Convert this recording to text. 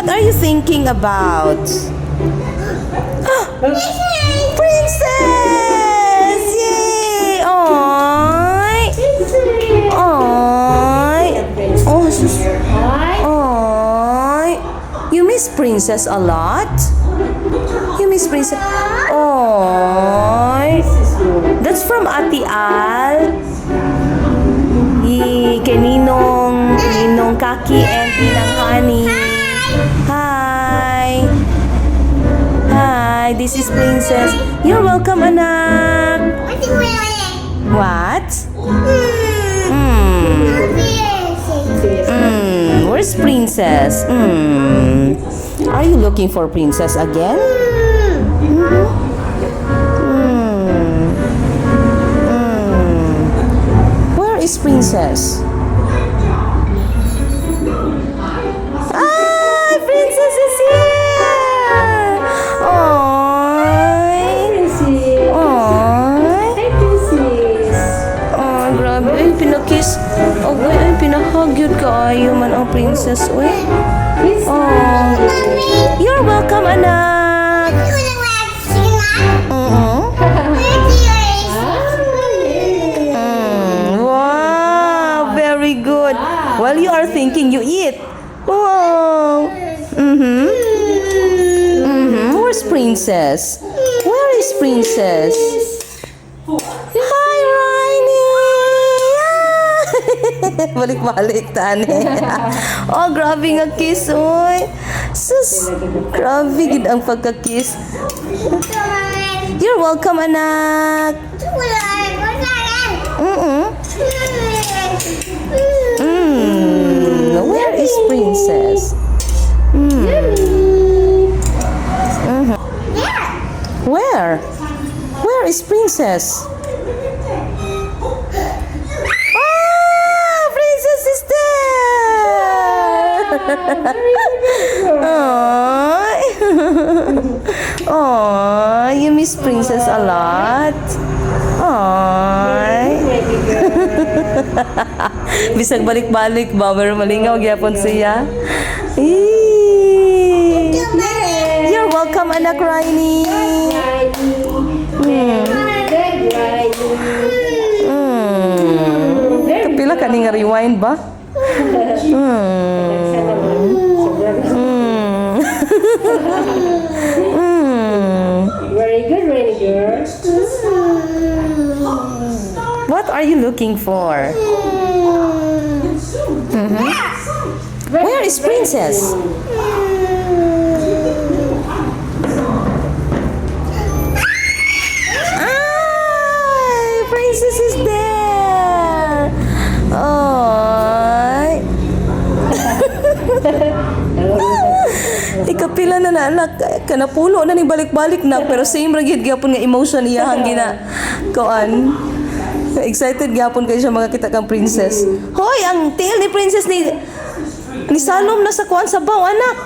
What are you thinking about? Princess! Yay! Oy! Oy! Oh, oy! You miss Princess a lot? You miss Princess? Oy! That's from Ate Al. Kay Ninong Kaki and Ninang Honey. Hi! Hi, this is Princess. You're welcome, anak. What? Where's Princess? Are you looking for Princess again? Where is Princess? Ah, Princess is here! Grabe, ay, pinakiss. Oh, ay, pinahug yun kaayo man ang Princess. Uy. Oh. You're welcome, anak. Wow, very good. While you are thinking, you eat. Wow. Where's Princess? Where is Princess? Hi, Riley! Balik-balik, tani. Oh, grabe nga kiss, oy. Sus, grabe gid ang pagka-kiss. You're welcome, anak. Where is Princess? Where? Where is Princess? Oh, Princess is there! Oh, you miss Princess a lot? Oh. Bisag balik-balik ba? Pero malingaw gyapon siya. You're welcome, anak Riley. Kapila ka ni nga rewind ba? Very good, Rainy girl. What are you looking for? Where is Princess? Princess is there. Oh. Ikapila na anak kanapulo na ni balik-balik na pero same ra gid gyapon nga emotion iya hang gina koan. Excited gyapon kay siya makakita kang Princess. Hoy, ang tail ni Princess ni salom na sa kuan sa baw, anak.